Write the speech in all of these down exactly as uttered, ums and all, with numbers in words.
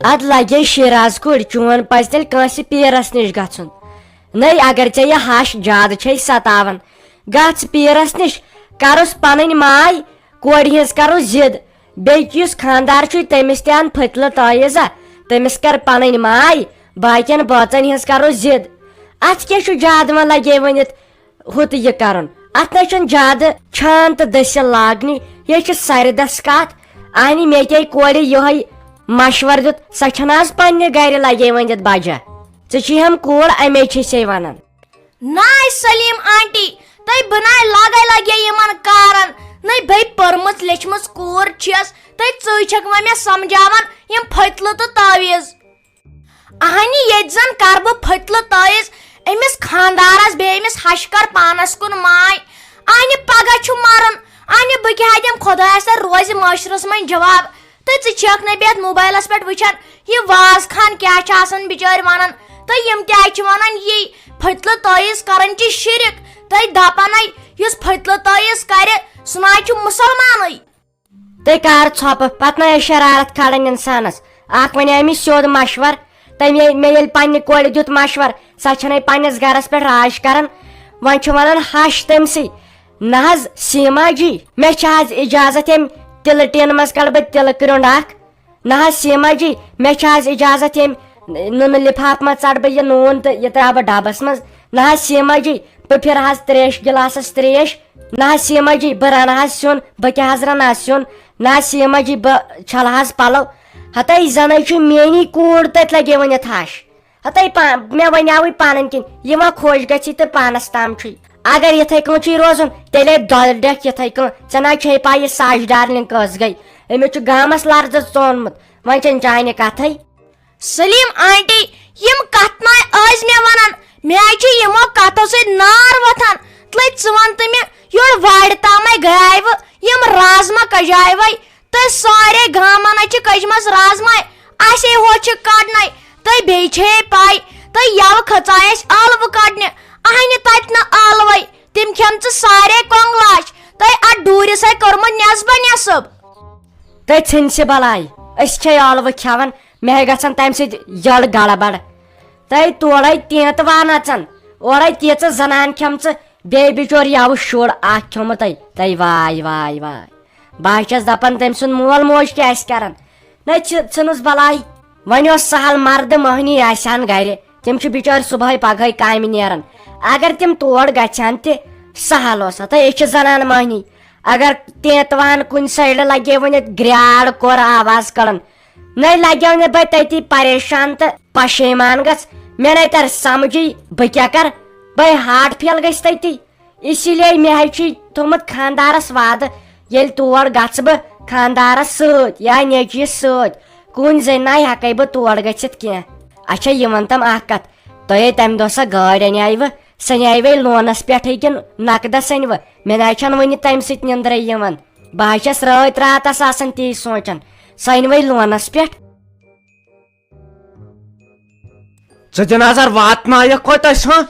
ادٕ لگے شیراز کُڑۍ، چون پزِ تیٚلہِ کٲنٛسہِ پیرس نِش گژھُن۔ نٔے، اگر ژےٚ یہِ ہش زیادٕ چھے ستاوان، گژھ پیرس نِش، کرُس پنٕنۍ ماے، کورِ ہٕنٛز کرُس ضد۔ بیٚیہِ یُس خانٛدار چھُے، تٔمِس تہِ ان پھٔتلہٕ تٲویٖزا، تٔمِس کر پنٕنۍ ماے، باقین بٲژن ہٕنٛز کرُس ضد۔ اتھ کیٛاہ چھُ زیادٕ وۄنۍ لگے ؤنِتھ؟ ہُہ تہٕ یہِ کرُن۔ اتھ نَے چھُنہٕ زیادٕ چھان تہٕ دٔسِل لاگنی، یہِ چھِ سرِ دس کتھ۔ اہنہِ مےٚ تے کورِ یِہوٚے مشور دیُت، سۄ چھَنہٕ آز پننہِ گرِ لگے ؤنِتھ بجا۔ ژٕ چھِ ہم کوٗر، امے چھِ سے ونان۔ ناے سلیم آنٹی، تُہۍ بناے لگے لگے یِمن کارن، نَے بے پٔرمٕژ لیچھمٕژ کوٗر چھَس، تُہۍ ژٕے چھَکھ وۄنۍ مےٚ سمجھاوان یِم پھٔتلہٕ تہٕ تعویٖذ۔ اہنہِ ییٚتہِ زن کرٕ بہٕ پھٔتلہٕ تٲیٖز أمِس خانٛدارس، بیٚیہِ أمِس ہشہِ کر پانس کُن ماے۔ اہنہِ پگاہ چھُ مرُن، اہنہِ بہٕ کیٛاہ دِمہٕ خۄدایس، تہٕ روزِ معاشرس منٛز جواب۔ تہٕ ژٕ چھکھ نہٕ بیتھ موبایلس پٮ۪ٹھ وٕچھان یہِ واز خان کیٛاہ چھُ آسان بِچٲرۍ ونان، تہٕ یِم تہِ چھِ ونان یی پھٔتلہٕ تٲیٖز کران چھِ شرک، تہٕ دپان یُس پھٔتلہٕ تٲیٖز کرِ سُہ نہ چھُ مسلمانٕے۔ تُہۍ کر ژھۄپہٕ؟ پتہٕ نہ ٲسۍ شرارت کھالان انسانس۔ اکھ ونے أمِس سیوٚد مشور، تٔمۍ ییٚلہِ، مےٚ ییٚلہِ پننہِ کورِ دیُت مشور، سۄ چھنہٕ پننِس گرس پٮ۪ٹھ راج کران۔ وۄنۍ چھُ ونان ہش تٔمسٕے۔ نہ حظ سیما جی، مےٚ چھِ حظ اجازت ییٚمہِ تِلہٕ ٹیٖنہٕ منٛز کڑٕ بہٕ تِلہٕ کرٛنٛڈ اکھ؟ نہ حظ سیما جی، مےٚ چھِ حظ اجازت ییٚمہِ نُنہٕ لفافہٕ منٛز ژٹہٕ بہٕ یہِ نوٗن تہٕ یہِ ترٛاوٕ بہٕ ڈبس منٛز؟ نہ حظ سیما جی، بہٕ پھرٕ حظ تریش گلاسس تریش۔ نہ حظ سیما جی، بہٕ رنہٕ حظ سیُن، بہٕ کیٛاہ حظ رنہٕ حظ سیُن؟ نہ حظ سیما جی، بہٕ چھلہٕ حظ پلو۔ ہتے زنے چھُ میٲنی کوٗر تتہِ لگے ؤنِتھ ہش۔ ہتے پا-، مےٚ ونیاوٕے پنٕنۍ کِنۍ، یہِ وۄنۍ خۄش گژھی تہٕ پانس تام چھُے۔ اگر یِتھے کٔنۍ چھُے روزُن، تیٚلے دۄدٕ ڈٮ۪کھ یِتھے کٔنۍ۔ ژےٚ نہ چھے پاے یہِ ساش ڈارلنگ کٔس گٔے؟ أمِس چھُ گامس لرزٕ ژونمُت، وۄنۍ چھَنہٕ چانہِ کتھے۔ سلیم آنٹی، یِم کتھ ناے ٲسۍ مےٚ ونان، مےٚ حظ چھُ یِمو کتھو سۭتۍ نار وۄتھان۔ تلے ژٕ ون تہٕ مےٚ، یورٕ وارِ تامے گٔیاے بہٕ، یِم رازما کجاے وے، تہٕ سارے گامن حظ چھِ کٔجمژ رازما، اسے ہوت چھِ کڑنے، تہٕ بیٚیہِ چھے پاے، تہٕ یوٕ کھژاے اسہِ ٲلوٕ کڑنہِ، اہنہِ تتہِ نہٕ ٲلوے، تِم کھٮ۪م ژٕ سارے کۄنگلاش، تہٕ اتھ ڈوٗرِس ہے کوٚرمُت نٮ۪صبہ نٮ۪صب۔ تہٕ ژھٕنۍ سہِ بلاے، أسۍ چھے ٲلوٕ کھٮ۪وان، مےٚ ہے گژھان تمہِ سۭتۍ یٔڑ گڑبڑ۔ تہٕ تورے تینٛتہٕ وان اژان، اورے تیٖژٕ زنان کھٮ۪مژٕ، بیٚیہِ بِچور یوٕ شُر اکھ کھیوٚمُت۔ تہٕ وای وای وای، بہٕ ہا چھَس دَپان، تٔمۍ سُنٛد مول موج کیٛاہ آسہِ کَران؟ نہ، ژھِ-، ژھٕنُس بَلاے۔ وۄنۍ اوس سہل، مَردٕ مۄہنی آسہِ ہَن گَرِ، تِم چھِ بِچٲرۍ صُبحٲے پَگہٲے کامہِ نیران۔ اگر تِم تور گژھِ ہَن تہِ، سہل اوس۔ ہَتٲے، أسۍ چھِ زَنان مۄہنی۔ اگر تینٛتوَہَن کُنہِ سایڈٕ لَگے وۄنۍ اَتہِ گرٛاڑ کورٕ آواز کَڑان، نَے لَگیو نہٕ بہٕ تٔتی پریشان تہٕ پشیمان گژھ۔ مےٚ نَے تَرِ سَمجھٕے، بہٕ کیٛاہ کَرٕ؟ بَے ہارٹ فیل گژھِ تٔتی۔ اسی لیے مےٚ حظ چھُے تھوٚمُت خانٛدارَس وعدٕ، ییٚلہِ تور گژھٕ بہٕ خانٛدارَس سۭتۍ یا نیٚچوِس سۭتۍ، کُنہِ زٔنۍ نہ ہٮ۪کَے بہٕ تور گٔژھِتھ کینٛہہ۔ اچھا، یہِ وَن تَم اَکھ کَتھ، تۄہے تَمہِ دۄہ سۄ گٲڑۍ اَنیٛاوٕ، سۄ اَنیٛاوَے لونَس پٮ۪ٹھٕے کِنہٕ نقدَس أنۍوٕ؟ مےٚ نہ حظ چھَنہٕ وٕنہِ تَمہِ سۭتۍ نِندرَے یِوان۔ بہٕ حظ چھَس رٲتۍ راتَس آسان تی سونٛچان، سۄ أنۍوَے لونَس پٮ۪ٹھ؟ ژٕ دِ نظر واتنٲیِکھ کوٚت أسۍ، ہاں؟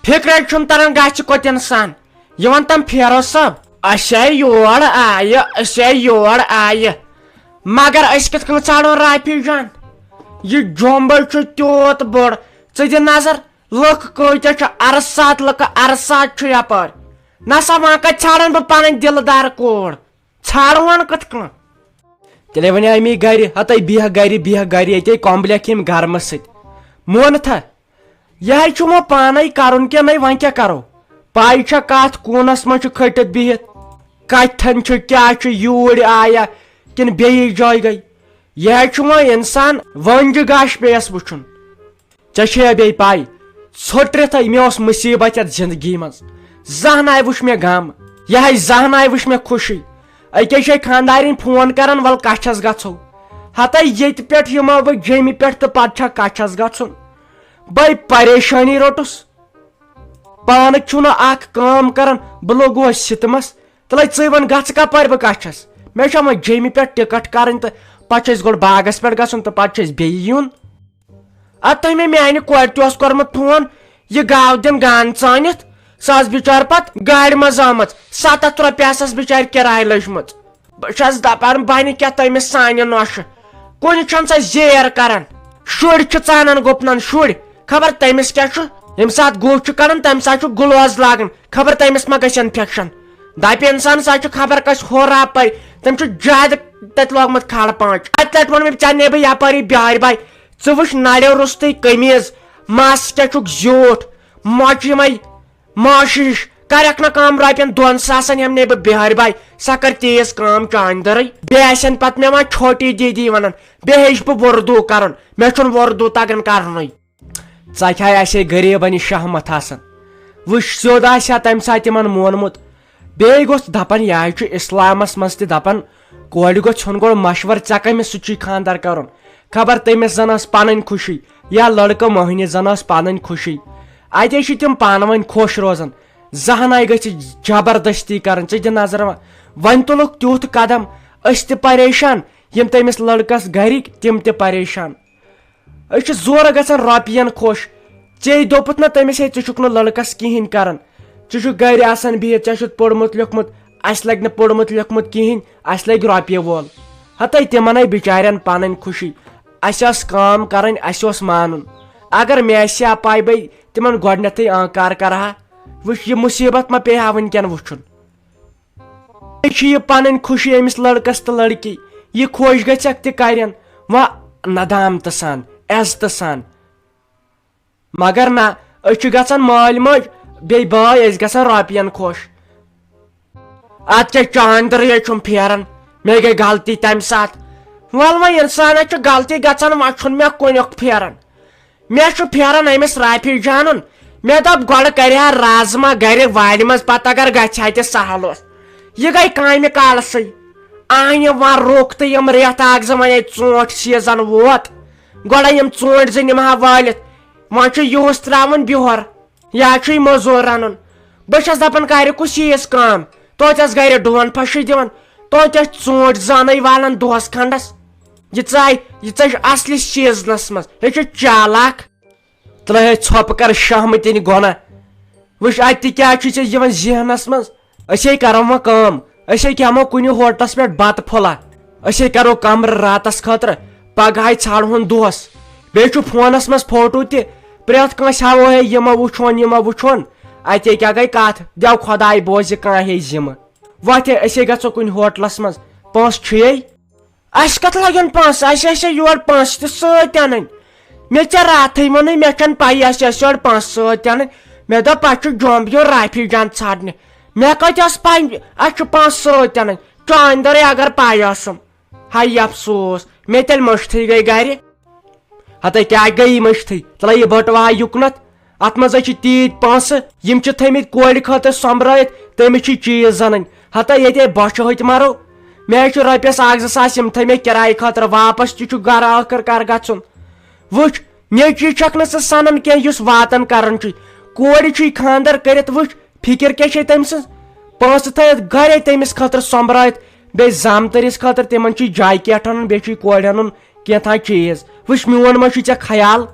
فِکرے چھُم تران گژھِ کوٚت اِنسان۔ یہِ وَن تَم فیروز صٲب، أسۍ ہے یور آیہِ، أسۍ ہے یور آیہِ، مگر أسۍ کِتھ کٔنۍ ژھانڈون رافی جان؟ یہِ جومبل چھُ تیوٗت بوٚڑ۔ ژٕ دِ نظر، لُکھ کۭتیٛاہ چھِ، ارسات لُکہٕ ارسات چھُ یپٲرۍ۔ نسا وۄنۍ کتہِ ژھانڈن بہٕ پنٕنۍ دِلہٕ دار کوٗر؟ ژھانڈہون کِتھ کٔنۍ؟ تیٚلے ونے امی گرِ، ہتے بیہہ گرِ، بیہہ گرِ، ییٚتے کۄمبلٮ۪کھ ییٚمہِ گرمہٕ سۭتۍ۔ مونتھا، یہِ ہے چھُ وۄنۍ پانے کرُن کینٛہہ نَے، وۄنۍ کیٛاہ کرو؟ پاے چھا کتھ کوٗنس منٛز چھُ کھٔٹِتھ بِہِتھ؟ کتھن چھُ، کیٛاہ چھُ، یوٗرۍ آیا کِنہٕ بیٚیِس جایہِ گٔے؟ یہِ ہے چھُ وۄنۍ انسان وٲنجہِ گاش پیٚیس وٕچھُن۔ ژےٚ چھےٚ بیٚیہِ پَے، ژھوٚٹرِتھٕے مےٚ اوس مُصیٖبت یَتھ زِندگی منٛز۔ زانٛہہ نَے وٕچھ مےٚ غم، یہِ ہے زانٛہہ نَے وٕچھ مےٚ خوشی۔ أکے چھے خانٛدارِنۍ فون کران، "وَلہٕ کَچھَس گژھو؟" ہَتَے ییٚتہِ پٮ۪ٹھ یِمو بہٕ جیٚمہِ پٮ۪ٹھ تہٕ پَتہٕ چھا کَچھَس گژھُن؟ بَے پریشٲنی روٚٹُس۔ پانہٕ چھُو نہٕ اَکھ کٲم کران، بہٕ لوٚگوس سِتمَس۔ تَلَے ژٕے وَن، گژھٕ کَپٲرۍ بہٕ کَچھَس؟ مےٚ چھےٚ وۄنۍ جیٚمہِ پٮ۪ٹھ ٹِکٹ کرٕنۍ تہٕ پَتہٕ چھُ اَسہِ گۄڈٕ باغَس پٮ۪ٹھ گژھُن تہٕ پَتہٕ چھُ اَسہِ بیٚیہِ یُن۔ اَدٕ تۄہہِ مےٚ میانہِ کورِ تہِ اوس کوٚرمُت فون، یہِ گاو دِن گان ژٲنِتھ۔ سۄ ٲس بِچٲر پتہٕ گاڑِ منٛز آمٕژ، ستتھ رۄپیہِ ٲسَس بِچارِ کِراے لٔجمٕژ۔ بہٕ چھَس دَپان، بَنہِ کیٛاہ تٔمِس سانہِ نۄشہِ؟ کُنہِ چھُنہٕ سۄ زیر کران۔ شُرۍ چھِ ژانان گُپنن شُرۍ۔ خبر تٔمِس کیٛاہ چھُ؟ ییٚمہِ ساتہٕ گُہہ چھُ کڑان، تَمہِ ساتہٕ چھُ gloves لاگان۔ خبر تٔمِس ما گژھِ infection۔ دَپہِ اِنسان، سۄ چھُ خبر کٲنٛسہِ ہورٕ اَپٲرۍ۔ تٔمۍ چھُ زیادٕ تَتہِ لوگمُت کھالہٕ پانٛچ۔ اَتہِ لَٹہِ ووٚن مےٚ، "ژےٚ نِبہٕ یَپٲری بیٛارِ باے۔ ژٕ وٕچھ نَرٮ۪و روٚستُے قمیٖض، مَس کیٛاہ چھُکھ زیوٗٹھ، مۄچہِ یِمَے ماشہِ ہِش۔ کَرٮ۪کھ نہ کٲم، رۄپیَن دۄن ساسَن ہٮ۪مہٕ نے بہٕ بیٛارِ باے، سۄ کَرِ تیز کٲم چانہِ دٔرٕے۔ بیٚیہِ آسن پَتہٕ مےٚ وۄنۍ چھوٹی دیدی وَنان، بیٚیہِ ہیٚچھِ بہٕ وۄردوٗ کَرُن، مےٚ چھُنہٕ وۄردوٗ تَگان کَرنُے۔" ژکھِ ہا اَسے غریٖبن یہِ شہمت حسن۔ وٕچھ، سیوٚد آسہِ ہا تَمہِ ساتہٕ تِمن مونمُت۔ بیٚیہِ گوٚژھ دَپان، یہِ حظ چھُ اِسلامس منٛز تہِ دَپان، کورِ گوٚژھ ہیوٚن گۄڈٕ مشور، ژےٚ کٔمِس سۭتۍ چھُے خانٛدر کَرُن؟ خبر تٔمِس زَن ٲس پنٕنۍ خوشی، یا لڑکہٕ مۄہنِس زَن ٲس پنٕنۍ خوشی۔ اَتے چھِ تِم پانہٕ ؤنۍ خۄش روزان۔ زہناے گژھِ جبردستی کَرٕنۍ۔ ژٕ دِ نظر وۄنۍ، وۄنۍ تُلُکھ تیُتھ قدم، أسۍ تہِ پریشان، یِم تٔمِس لڑکس گرِکۍ، تِم تہِ پریشان۔ أسۍ چھِ زورٕ گژھان رۄپین خۄش۔ ژےٚ دوٚپُتھ نہ تٔمِس، "ہے، ژٕ چھُکھ نہٕ لڑکس کِہینۍ کران، ژٕ چھُکھ گرِ آسان بِہِتھ، ژےٚ چھُتھ پوٚرمُت لیوٚکھمُت، اَسہِ لگہِ نہٕ پوٚرمُت لیوٚکھمُت کِہینۍ، اَسہِ لگہِ رۄپیہِ وول۔" ہتے تِمنے بِچارٮ۪ن پنٕنۍ خوشی، اَسہِ ٲس کٲم کرٕنۍ، اَسہِ اوس مانُن۔ اگر مےٚ آسہِ ہا پاے، بے تِمن گۄڈٕنیتھٕے آنکار کرٕ ہا۔ وٕچھ، یہِ مُصیبت ما پیٚیہِ ہا وٕنکیٚن وٕچھُن۔ یہِ چھِ یہِ پنٕنۍ خوشی أمِس لڑکس تہٕ لڑکی۔ یہِ خۄش گژھٮ۪کھ تہِ کرن۔ وۄنۍ ندامتہٕ سان، عزتہٕ سان۔ مگر نہ، أسۍ چھِ گژھان مٲلۍ مٲج، بیٚیہِ بٲے، أسۍ گژھان رۄپین خۄش۔ اتھ کیٛاہ چاندرٕے چھُم پھیران؟ مےٚ گٔے غلطی تمہِ ساتہٕ۔ ول وۄنۍ، انسانس چھِ غلطی گژھان، وۄنۍ چھُنہٕ مےٚ کُنیُک پھیران۔ مےٚ چھُ پھیران أمِس رافی جانُن۔ مےٚ دوٚپ، گۄڈٕ کرِ ہا رازما گرِ وارِ منٛز، پتہٕ اگر گژھِ ہا تہِ سہل اوس۔ یہِ گٔے کامہِ کالسٕے۔ آنہِ وۄنۍ روٚک تہٕ یِم رٮ۪تھ اکھ زٕ وۄنۍ ییٚتہِ ژوٗنٛٹھۍ season ووت۔ گۄڈے یِم ژوٗنٛٹھۍ زٕ نِمہٕ ہا وٲلِتھ۔ وۄنۍ چھُ یُہُس ترٛاوُن بیوٚہر۔ یا چھُے موٚزوٗر رَنُن۔ بہٕ چھَس دَپان، کَرِ کُس ییٖژ کٲم؟ توتہِ ٲس گَرِ ڈوٗن پھَشٕے دِوان۔ توتہِ ٲسۍ ژوٗنٛٹھۍ زانَے والان دۄہَس کھنٛڈَس۔ یہِ ژاے، یہِ ژاے چھِ اَصلِس seasonَس منٛز۔ یہِ چھُ چالاک۔ ترٛٲے ژھۄپہٕ کَر شہمہٕ تِنہِ گۄناہ۔ وٕچھ، اَتہِ تہِ کیٛاہ چھُے ژےٚ یِوان ذہنَس منٛز؟ أسے کرو وۄنۍ کٲم، أسے کھٮ۪مو کُنہِ ہوٹلس پٮ۪ٹھ بتہٕ پھوٚلہ، أسے کرو کمرٕ راتس خٲطرٕ، پگہٕے ژھانڈہون دۄہس۔ بیٚیہِ چھُ فونس منٛز فوٹو تہِ، پرٛٮ۪تھ کٲنٛسہِ ہاوو ہے یہِ ما وٕچھون، یہِ ما وٕچھون۔ اتے کیٛاہ گٔے کتھ، دٮ۪و خۄداے بوزِ کانٛہہ ہے ذمہٕ۔ وۄتھ ہے، أسے گژھو کُنہِ ہوٹلس منٛز، پونٛسہٕ چھُیے۔ اسہِ کتھ لگن پونٛسہٕ؟ اسہِ آسہِ یورٕ پونٛسہٕ تہِ سۭتۍ انٕنۍ۔ مےٚ ژےٚ راتھٕے ووٚنُے، مےٚ چھَنہٕ پَیی، اسہِ آسہِ یورٕ پونٛسہٕ سۭتۍ انٕنۍ۔ مےٚ دوٚپ، پتہٕ چھُ جوٚمب یُن رافی جان ژھانڈنہِ۔ مےٚ کتہِ ٲس پَے، اسہِ چھُ پونٛسہٕ سۭتۍ انٕنۍ؟ چانہِ دٔرٕے اگر پَے ٲسٕم۔ ہاے افسوس، مےٚ تیٚلہِ مٔشتھٕے گٔے گرِ۔ ہتے کیٛاہ گٔیی مٔشتھٕے؟ تلے یہِ بٔٹوٕ ہا یُکنتھ۔ اتھ منٛز ہے چھِ تیٖتۍ پونٛسہٕ، یِم چھِ تھٲمٕتۍ کورِ خٲطرٕ سۄمبرٲیِتھ، تٔمِس چھِ چیٖز انٕنۍ۔ ہتا ییٚتے بۄچھِ ہوٚتۍ مرو۔ مےٚ ہے چھُ رۄپیس اکھ زٕ ساس یِم تھٲے مےٚ کِرایہِ خٲطرٕ، واپس تہِ چھُ گرٕ ٲخٕر کار گژھُن۔ وٕچھ، نیٚچی چھکھ نہٕ ژٕ سنان کینٛہہ یُس واتان کران چھُے۔ کورِ چھُے خانٛدر کٔرِتھ، وٕچھ، فکر کیٛاہ چھے تٔمۍ سٕنٛز؟ پونٛسہٕ تھٲیِتھ گرے تٔمِس خٲطرٕ سۄمبرٲیِتھ، بیٚیہِ زامتٕرِس خٲطرٕ تِمن چھُے جاکیٹ انُن، بیٚیہِ چھُے کورِ انُن کینٛہہ تام چیٖز۔ وٕچھ، میون ما چھُے ژےٚ خیال؟